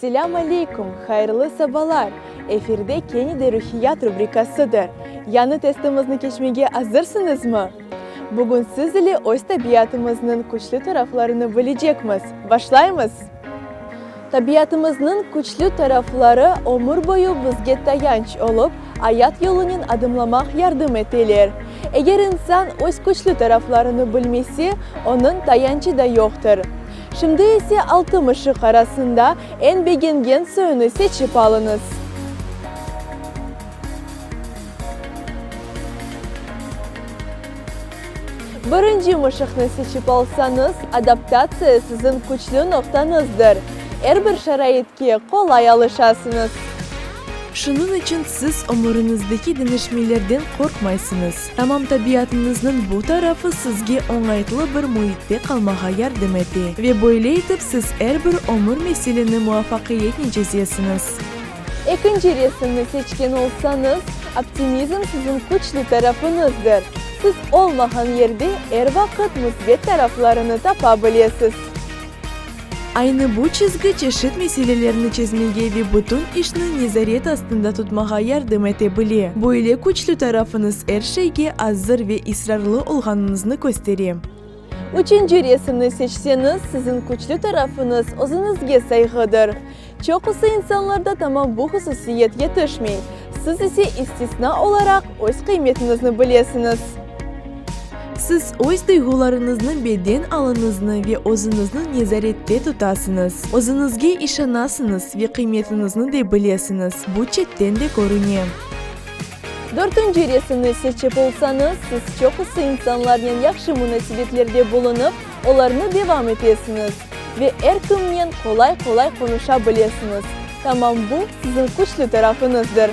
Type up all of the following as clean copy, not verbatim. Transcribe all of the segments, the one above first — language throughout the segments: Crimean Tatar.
Esselâmu aleykum, hayırlı sabalar! Efirde kene de Ruhiyat rubrikasıdır. Yañı testimizni keçmege azırsıñızmı? Bugün siz ile öz tabiatımıznıñ küçlü taraflarını bilecekmiz. Başlaymız! Tabiatımıznıñ küçlü tarafları ömür boyu bizge tayanç olıp, ayat yolunen adımlamaq yardım eteler. Eger insan öz küçlü taraflarını bilmese, onıñ tayançı da yoqtır. Şimdi ise altı mışıq arasında eñ begengen soyunı seçip alıñız. Birinci mışıqnı seçip alsañız, adaptatsiya siziñ küçlü noqtañızdır. Er bir şaraitke qolay alışasıñız. Şunıñ içün siz ömüriñizdeki deñişmelerden qorqmaysıñız. Tamam tabiatıñıznıñ bu tarafı sizge oñaytlı bir müitte qalmağa yardım ete ve böyle etip siz er bir ömür meseleni muvafaqiyetnen çezesiñiz. Ekinci resimni seçken olsañız, optimizm siziñ küçlü tarafıñızdır. Siz olmağan yerde er vaqıt müsbet taraflarını tapa bilesiz. Aynı bu çizgi çeşit meselelerni çezmege ve bütün işni nezaret astında tutmağa yardım ete bile. Böyle küçlü tarafıñız er şeyge azır ve israrlı olğanıñıznı köstere. Üçünci resimni seçseñiz, siziñ küçlü tarafıñız özüñizge sayğıdır. Çoqusı insanlarda tamam bu hususiyet yetişmey, siz ise istisna olaraq öz qıymetiñizni bilesiñiz. Siz öz duyğularıñıznı, beden alıñıznı ve özüñizni nezarette tutasıñız. Özüñizge işanasıñız ve qıymetiñizni de bilesiñiz, bu çetten de körüne. Dörtünci resimni seçip olsañız, siz çoqusı insanlarnen yahşı munasebetlerde bulunıp, olarnı devam etesiñiz ve er kimnen qolay-qolay qonuşa bilesiñiz. Tamam bu, siziñ küçlü tarafıñızdır.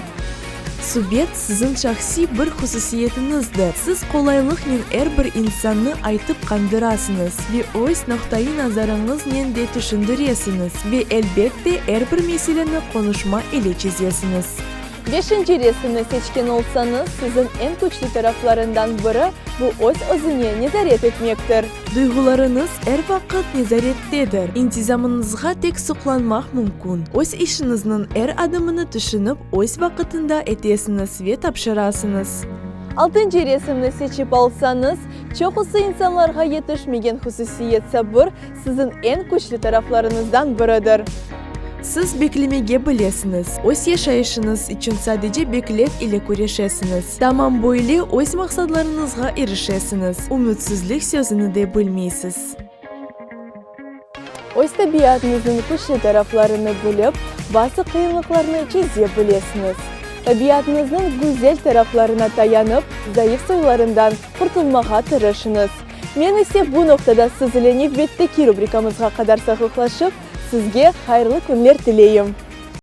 Subet, siziñ şahsiy bir hususiyetiñizdir. Siz qolaylıqnen er bir insannı aytıp qandırasıñız ve öz noqtaiy-nazarıñıznen de tüşündiresiñiz ve, elbette, er bir meseleni qonuşma ile çezesiñiz. Beşinci resimni seçken olsañız, siziñ eñ küçlü taraflarından biri, bu öz-özüne nezaret etmektir. Duyğularıñız er vaqıt nezarettedir. İntizamıñızğa tek suqlanmaq mümkün. Öz işiñizniñ er adımını tüşünip, öz vaqıtında etesiñiz ve tapşırasıñız. Altıncı resimni seçip alsañız, çoqusı insanlarğa yetişmegen hususiyet sabır, siziñ eñ küçlü taraflarıñızdan biridir. Siz beklemege bilesiñiz, öz yaşayışıñız içün sadece beklev ile küreşesiñiz. Tamam böyle öz maqsadlarıñızğa irişesiñiz, ümütsizlik sözüni de bilmeysiz. Öz tabiatıñıznıñ küçlü taraflarını bilip, bazı qıyınlıqlarnı çeze bilesiñiz. Tabiatıñıznıñ güzel taraflarına tayanıp, zayıf soylarından qurtulmağa tırışıñız. Men ise bu noqtada siz ile nevbetteki rubrikamızğa qadar sağlıqlaşıp, sizge hayırlı künler tileyim.